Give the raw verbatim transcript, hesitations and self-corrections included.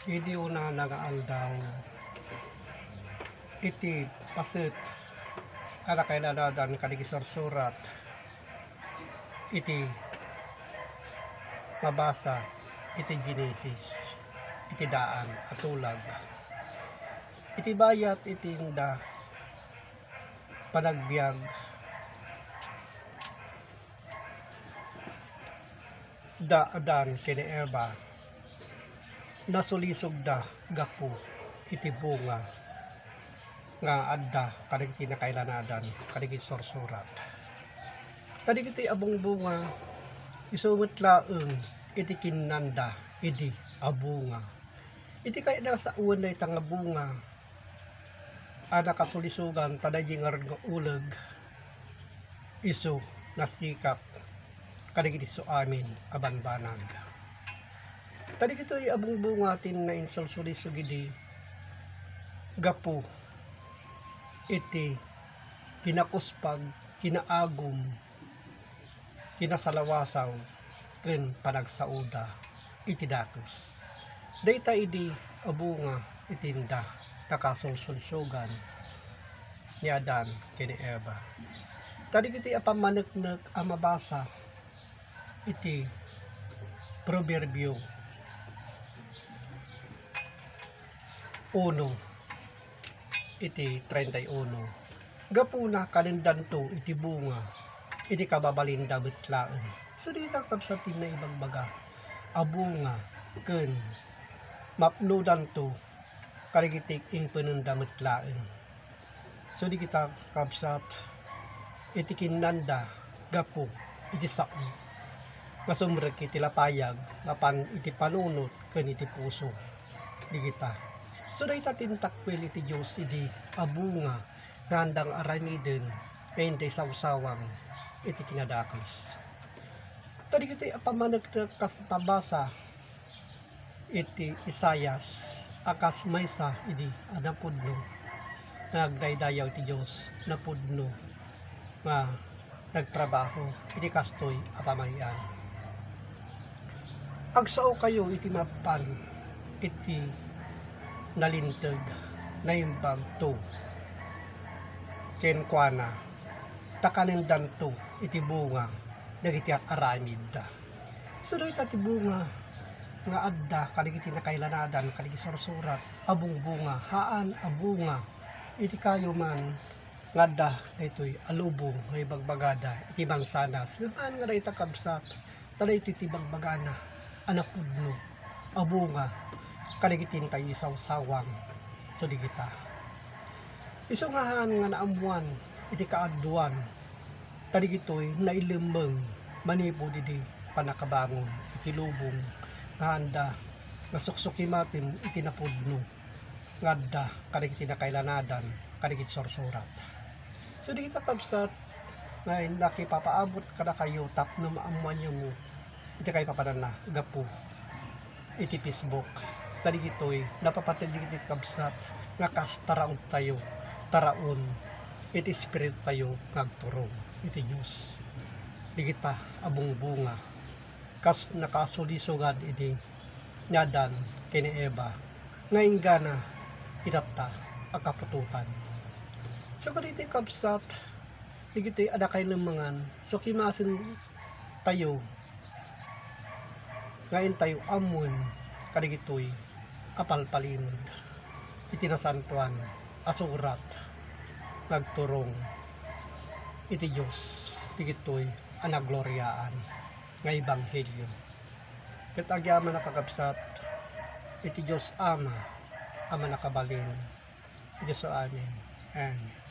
Idi unana nga aldaw, iti paset a nakailanadan kadagiti sursurat iti mabasa iti Genesis, iti daan a tulag. Iti bayat iti inda panagbiag da Adan ken Eva, nasulisogda gapu iti bunga nga adda kadagiti nakailanadan kadagiti sursurat. Ta dagitoy a bungbunga, isu met laeng iti kinnanda idi a bunga. Iti kayatna a sawen dayta nga bunga a nakasulisogan ta daydi ngarud nga uleg, isu nasikap kadagiti isu amin a banbanag. Ta dagitoy a bungbunga ti nainsulsulisog idi gapu iti kinakuspag, kinaagum, kinasalawasaw ken panagsaoda iti dakes. Dayta idi a bunga iti inda nakasulsulsogan ni Adan ken ni Eva. Ta dagitoy a pammaneknek a mabasa iti Proverbio uno, iti treinta y uno, gapuna kanendanto iti bunga iti kababalinda met laeng. Isu dayta, kabsat, ti naibagbaga a bunga ken mapnodanto kadagiti ingpenenda met laeng. Isu dagita, kabsat, iti kinnanda gapu iti sao nga sumrek iti lapayag nga pan iti panunot ken iti puso dagita. Isu dayta ti intakwil iti Dios idi a bunga nga andang aramiden nga inday sawsawang iti kinadakes. Ta dagitoy a pammaneknek kas mabasa iti Isaias a kas maysa idi a napudno nga nagdaydayaw iti Dios, napudno nga nagtrabaho iti kastoy a pamay-an. Agsaokayo iti mapan iti nalinteg, naimbag to kenkuana, ta kanendanto iti bunga dagiti aramidda. Isu dayta ti bunga nga adda kadagiti nakailanadan kadagiti sursurat a bungbunga, haan a bunga iti kayo man nga adda daytoy a lubong nga ibagbagada iti mansanas. Ngem haan nga dayta, kabsat, ta daytoy ti ibagbagana a napudno a bunga kadagiti intayo isawsawang. Isu dagita. Isu nga haan nga naammuan iti kaaduan, ta dagitoy nailemmeng manipud idi pannakabangon iti lubong nga haanda nga suksukimaten iti napudno nga adda kadagiti nakailanadan kadagiti sursurat. Isu dagita, kabsat, nga nakipapaabot kadakayo tapno maammuanyo iti kaipapananna gapu iti Facebook. Ta dagitoy napapateg dagiti, kabsat, nga kas taraontayo, taraon iti espirituyo nga agturong iti Dios. Dagita a bungbunga kas nakasulisogan idi ni Adan ken ni Eva nga inggana itatta a kaputotan. So, kadagitoy, kabsat, dagitoy a nakailemmengan, sukimasen tayo nga intayo ammoen kadagitoy a palpalimed iti nasantoan a surat nga agturong iti Dios, dagitoy a nagloriaan nga ebanghelio. Ket agyamanak, kakabsat, iti Dios Ama a Mannakabalin, iti isu amin. Amen.